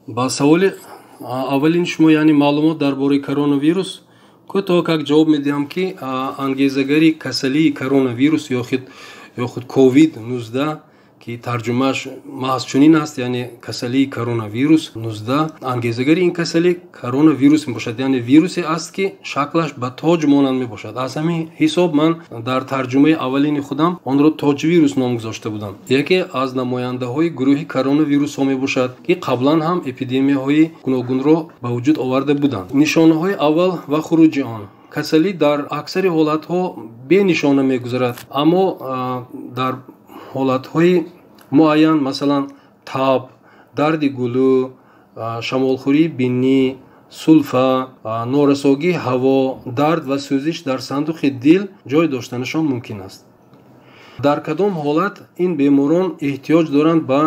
Ба саволи аввалини шумо, яъне маълумот дар бораи коронавирус, кӯтоҳ как ҷавоб медиҳам, ки ангезагари касалии коронавирус ё худ COVID-19, ки тарҷумааш маҳз чунин аст, яъне касалии коронавирус 19, ангезагари ин касалӣ коронавирус мебошад, яъне вирусе аст, ки шаклаш ба тоҷ монанд мебошад. Аз ҳамин ҳисоб ман дар тарҷумаи аввалини худам онро тоҷвирус ном гузошта будам. Яке аз намояндаҳои гурӯҳи коронавирусҳо мебошад, ки қаблан ҳам эпидемияҳои гуногунро ба вуҷуд оварда буданд. Нишонаҳои аввал ва хуруҷи он. Касалӣ дар аксари ҳолатҳо бенишона мегузарад, аммо дар ҳолатҳои муайян, масалан таб, дарди гулӯ, шамолхӯрии бинӣ, сулфа, норасогии ҳаво, дард ва сӯзиш дар сандуқи дил ҷой доштанашон мумкин аст. Дар кадом ҳолат ин беморон эҳтиёҷ доранд ба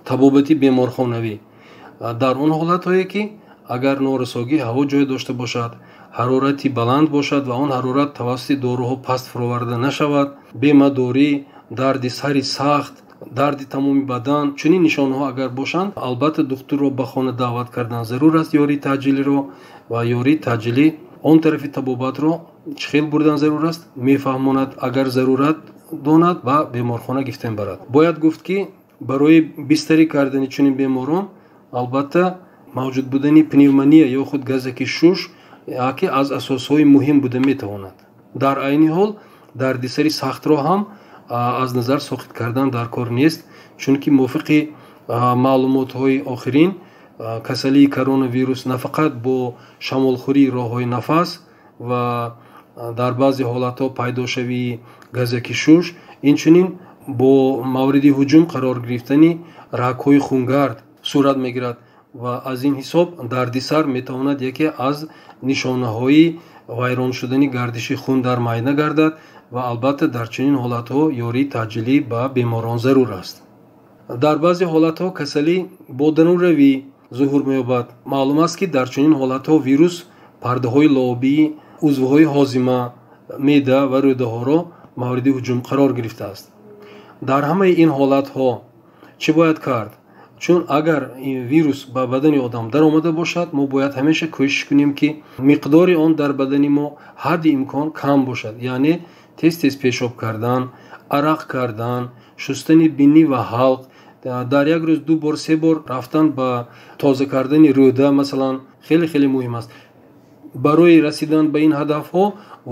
табобати беморхонавӣ? Дар он ҳолатҳое, ки агар норасогии ҳаво ҷой дошта бошад, ҳарорати баланд бошад ва он ҳарорат тавассути доруҳо паст фуроварда нашавад, бемадорӣ, дарди сари сахт, дарди тамоми бадан, чунин нишонаҳо агар бошанд, албатта духтурро ба хона даъват кардан зарур аст, ёрии таъҷилиро, ва ёрии таъҷилӣ он тарафи табобатро чӣ хел бурдан зарур аст мефаҳмонад, агар зарурат донад ба беморхона гирифтан барад. Бояд гуфт, ки барои бистарӣ кардани чунин беморон албатта мавҷуд будани пневмония ё худ газаки шуш яке аз асосҳои муҳим буда метавонад. Дар айни ҳол дарди сари сахтро ҳам аз назар соқит кардан дар кор нест, чунки мувофиқи маълумотҳои охирин касалии коронавирус на фақат бо шамолхӯрии роҳҳои нафас ва дар баъзе ҳолатҳо пайдошавии газаки шуш, инчунин бо мавриди ҳуҷум қарор гирифтани рагҳои хунгард сурат мегирад ва аз ин ҳисоб дарди сар метавонад яке аз нишонаҳои вайрон шудани гардиши хун дар майна гардад ва албатта дар чунин ҳолатҳо ёрии таъҷилӣ ба беморон зарур аст. Дар баъзе ҳолатҳо касалӣ бо дарунравӣ зуҳур меёбад. Маълум аст, ки дар чунин ҳолатҳо вирус пардаҳои лобӣ, узвҳои ҳозима, меъда ва рӯдаҳоро мавриди ҳуҷум қарор гирифтааст. Дар ҳамаи ин ҳолатҳо чӣ бояд кард? Чун агар ин вирус ба бадани одам даромада бошад, мо бояд ҳамеша кӯшиш кунем, ки миқдори он дар бадани мо ҳадди имкон кам бошад, яъне тез-тез пешоб кардан, арақ кардан, шустани бинӣ ва ҳалқ, дар як рӯз 2 бор 3 бор рафтан ба тоза кардани рӯда масалан хеле хеле муҳим аст. Барои расидан ба ин ҳадафҳо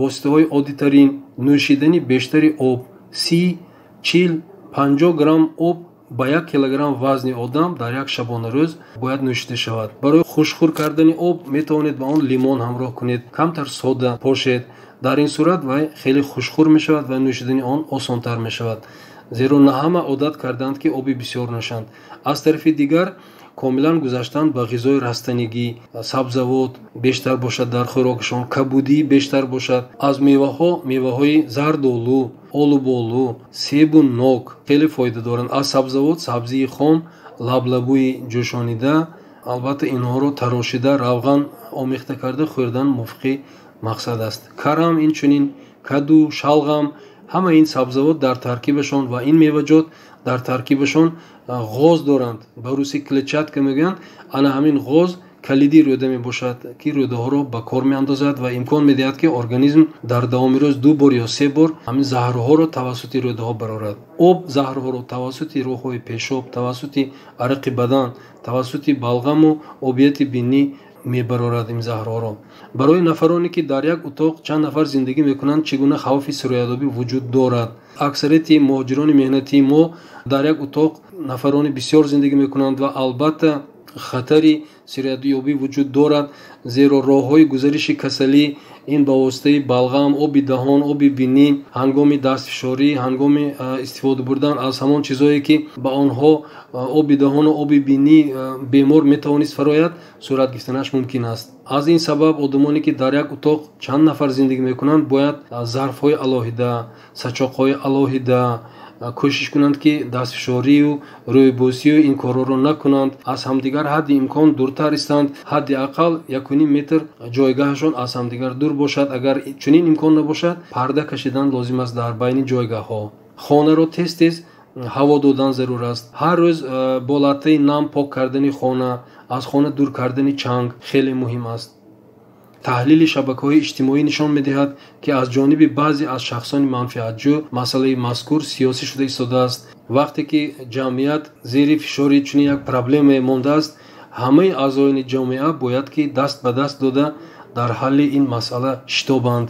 воситаҳои оддитарин нӯшидани бештари об, 30, 40, 50 грамм об ба 1 килограмм вазни одам дар як шабонарӯз бояд нӯшида шавад. Барои хушхӯр кардани об метавонед ба он лимон ҳамроҳ кунед, камтар сода пошед. Дар ин сурат вай хеле хушхӯр мешавад ва нӯшидани он осонтар мешавад, зеро на ҳама одат карданд, ки оби бисёр нӯшанд. Аз тарафи дигар комилан гузаштан ба ғизои растанигӣ, сабзавот бештар бошад дар хӯрокашон, кабудӣ бештар бошад. Аз меваҳо меваҳои зардолу, олуболу, себу нок хеле фоида доранд. Аз сабзавот сабзии хом, лаблабӯи ҷӯшонида, албатта инҳоро тарошида, равған омехта карда хӯрдан мувофиқи мақсад аст. Карам инчунин, каду, шалғам, ҳама ин сабзавот дар таркибашон ва ин меваҷот дар таркибашон ғоз доранд. Ба русӣ клетчатка мегӯянд. Ана ҳамин ғоз калиди рӯда мебошад, ки рӯдаҳоро ба кор меандозад ва имкон медиҳад, ки организм дар давоми рӯз 2 бор ё 3 бор ҳамин заҳрҳоро тавассути рӯдаҳо барорад. Об заҳрҳоро тавассути роҳҳои пешоб, тавассути арақи бадан, тавассути балғаму обияти бинӣ мебарорад ин заҳрҳоро. Барои нафароне, ки дар як утоқ чанд нафар зиндагӣ мекунанд, чӣ гуна хавфи сироятёбӣ вуҷуд дорад? Аксарияти муҳоҷирони меҳнатии мо дар як утоқ нафарони бисёр зиндагӣ мекунанд ва албатта хатари сироятёбӣ вуҷуд дорад, зеро роҳҳои гузариши касалӣ ин ба воситаи балғам, оби даҳон, оби бинӣ, ҳангоми дастфишорӣ, ҳангоми истифода бурдан аз ҳамон чизҳое, ки ба онҳо оби даҳону оби бинӣ бемор метавонист фарояд, сурат гирифтанаш мумкин аст. Аз ин сабаб одамоне, ки дар як утоқ чанд нафар зиндагӣ мекунанд, бояд зарфҳои алоҳида, сачоқҳои алоҳида кӯшиш кунанд, ки дастфишорию рӯйбосию ин корҳоро накунанд, аз ҳамдигар ҳадди имкон дуртар истанд, ҳадди ақал 1,5 метр ҷойгаҳашон аз ҳамдигар дур бошад. Агар чунин имкон набошад, парда кашидан лозим аст дар байни ҷойгаҳҳо. Хонаро тез-тез ҳаво додан зарур аст. Ҳар рӯз бо латтаи нам пок кардани хона, аз хона дур кардани чанг хеле муҳим аст. Таҳлили шабакаҳои иҷтимоӣ нишон медиҳад, ки аз ҷониби баъзе аз шахсони манфиатҷӯ масъалаи мазкур сиёсӣ шуда истодааст. Вақте ки ҷамъият зери фишори чунин як проблемае мондааст, ҳамаи аъзоёни ҷомеа бояд ки даст ба даст дода дар ҳалли ин масъала шитобанд.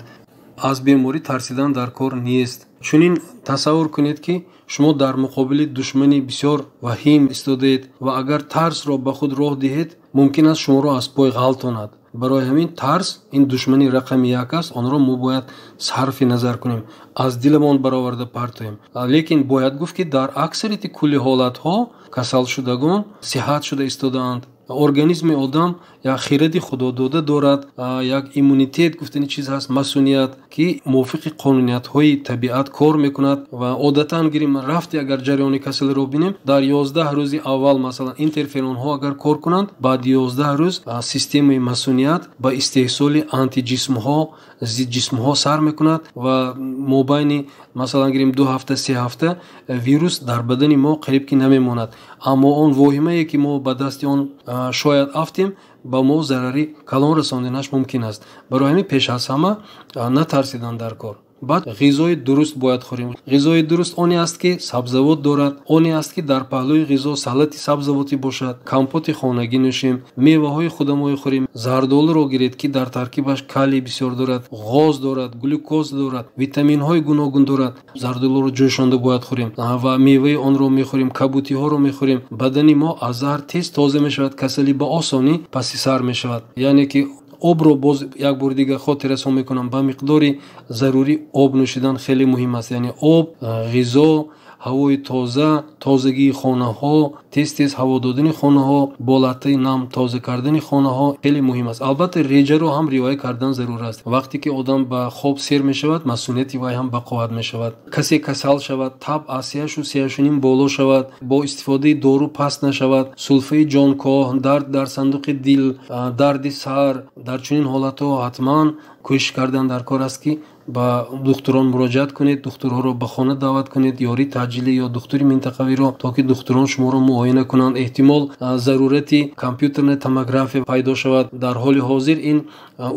Аз беморӣ тарсидан дар кор нест. Чунин тасаввур кунед, ки шумо дар муқобили душмани бисёр ваҳим истодаед ва агар тарсро ба худ роҳ диҳед, мумкин аст шуморо аз пой ғалтонад. Барои ҳамин тарс ин душмани рақами як аст, онро мо бояд сарфи назар кунем, аз диламон бароварда партоем. Лекин бояд гуфт, ки дар аксарияти кулли ҳолатҳо касалшудагон сиҳат шуда истодаанд. Организми одам як хиради худодода дорад, як иммунитет гуфтани чиз ҳаст, масуният, ки мувофиқи қонуниятҳои табиат кор мекунад. Ва одатан гирим рафти агар ҷараёни касалиро бинем, дар 11 рӯзи аввал масалан интерферонҳо агар кор кунанд, баъди 11 рӯз системаи масуният ба истеҳсоли антиҷисмҳо, зидҷисмҳо сар мекунад ва мобайни масалан гирим 2 ҳафта, 3 ҳафта вирус дар бадани мо қариб ки намемонад. Аммо он воҳимае ки мо ба дасти он шояд афтем, ба мо зарари калон расонданаш мумкин аст. Барои ҳамин пеш аз ҳама натарсидан дар кор. Баъд ғизои дуруст бояд хӯрем. Ғизои дуруст оне аст, ки сабзавот дорад, оне аст, ки дар паҳлӯи ғизо салати сабзавотӣ бошад, компоти хонагӣ нӯшем, меваҳои худамоӣ хӯрем. Зардолуро гиред, ки дар таркибаш калий бисёр дорад, ғоз дорад, глюкоз дорад, витаминҳои гуногун дорад. Зардолуро ҷӯшонда бояд хӯрем ва меваи онро мехӯрем, кабутиҳоро мехӯрем. Бадани мо аз заҳр тез тоза мешавад, касалӣ ба осонӣ паси сар мешавад. Яъне ки обро боз як бори дигар хотиррасон мекунам, ба миқдори зарурӣ об нӯшидан хеле муҳим аст. Яъне об, ғизо, ҳавои тоза, тозагии хонаҳо, тез-тез ҳаво додани хонаҳо, бо латтаи нам тоза кардани хонаҳо хеле муҳим аст. Албатта реҷаро ҳам риоя кардан зарур аст. Вақте ки одам ба хоб сер мешавад, масунияти вай ҳам бақувват мешавад. Касе касал шавад, таб аз 3,5 боло шавад, бо истифодаи дору паст нашавад, сулфаи ҷонкоҳ, дард дар сандуқи дил, дарди сар, дар чунин ҳолатҳо ҳатман кӯшиш кардан дар кор аст, ки ба духтурон муроҷиат кунед, духтурҳоро ба хона даъват кунед, ёрии таъҷилӣ ё духтури минтақавиро, то ки духтурон шуморо муоина кунанд. Эҳтимол зарурати компютерная томография пайдо шавад. Дар ҳоли ҳозир ин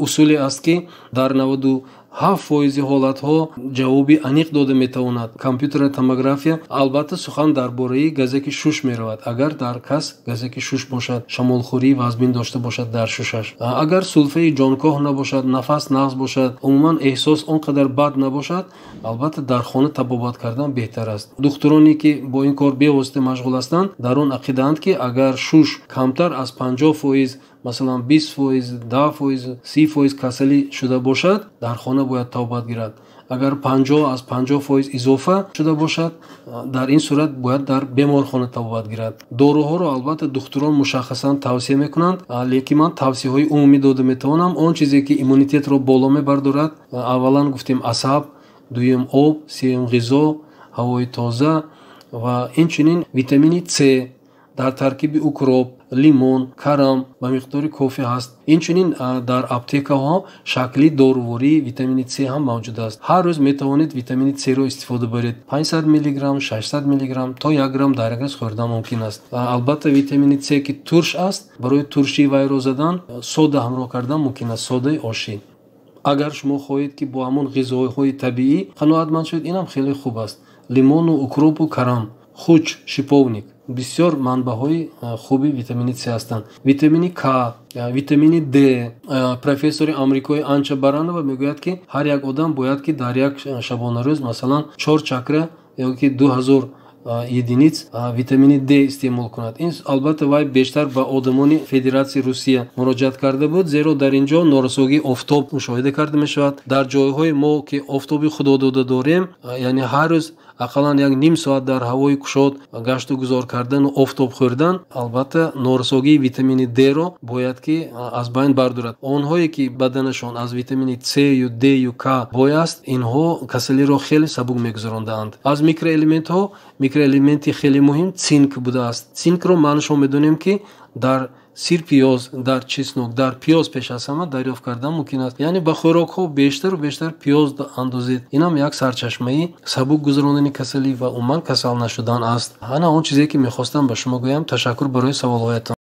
усуле аст, ки дар 97% ҳолатҳо ҷавоби аниқ дода метавонад. Компютерная томография, албатта сухан дар бораи газаки шуш меравад. Агар дар кас газаки шуш бошад, шамолхӯрии вазмин дошта бошад дар шушаш, агар сулфаи ҷонкоҳ набошад, нафас нағз бошад, умуман эҳсос он қадар бад набошад, албатта дар хона табобат кардан беҳтар аст. Духтуроне ки бо ин кор бевосита машғул ҳастанд, дар он ақидаанд, ки агар шуш камтар аз 50%, масалан 20%, 10%, 30% касалӣ шуда бошад, дар хона бояд табобат гирад. Агар 50 аз 50% изофа шуда бошад, дар ин сурат бояд дар беморхона табобат гирад. Доруҳоро албатта духтурон мушаххасан тавсия мекунанд, лекин ман тавсияҳои умумӣ дода метавонам. Он чизе ки иммунитетро боло мебардорад, аввалан гуфтем асаб, дуюм об, сеюм ғизо, ҳавои тоза ва инчунин витамини С дар таркиби укроп, лимон, карам ба миқдори кофӣ ҳаст. Инчунин дар аптекаҳо шакли дорувории витамини С ҳам мавҷуд аст. Ҳар рӯз метавонед витамини С-ро истифода баред. 500 миллиграмм, 600 миллиграмм то 1 грамм дар як рӯз хӯрдан мумкин аст. Албатта витамини С ки турш аст, барои туршии вайро задан сода ҳамроҳ кардан мумкин аст, содаи ошӣ. Агар шумо хоҳед, ки бо ҳамон ғизоҳои табиӣ қаноатманд шавед, ин ҳам хеле хуб аст. Лимону укропу карам, хуч, шиповник бисёр манбаъҳои хуби витамини С ҳастанд. Витамини К, витамини Д. Профессори амрикои Анча Баранова мегӯяд, ки ҳар як одам бояд ки дар як шабонарӯз масалан 4 чакра ё ки 2000 единиц витамини Д истеъмол кунад. Ин албатта вай бештар ба одамони Федератсияи Русия муроҷиат карда буд, зеро дар ин ҷо норасогии офтоб мушоҳида карда мешавад. Дар ҷойҳои мо ки офтоби худодода дорем, яъне ҳар рӯз ақаллан як ним соат дар ҳавои кушод гашту гузор кардану офтоб хӯрдан, албатта норасогии витамини Д-ро бояд ки аз байн бардорад. Онҳое ки баданашон аз витамини С-ю, Д-ю, К бой аст, инҳо касалиро хеле сабук мегузарондаанд. Аз микроэлементҳо микроэлементи хеле муҳим цинк будааст. Цинкро маънашон медонем, ки дар Сирпиёз, дар чеснок, дар пиёз пеш аз ҳама дарёфт кардан мумкин аст. Яъне ба хӯрокҳо бештару бештар пиёз андозед. Инам як сарчашмаи сабук гузарондани касалӣ ва умуман касал нашудан аст. Ана он чизе, ки мехостам ба шумо гӯям. Ташаккур барои саволҳоятон.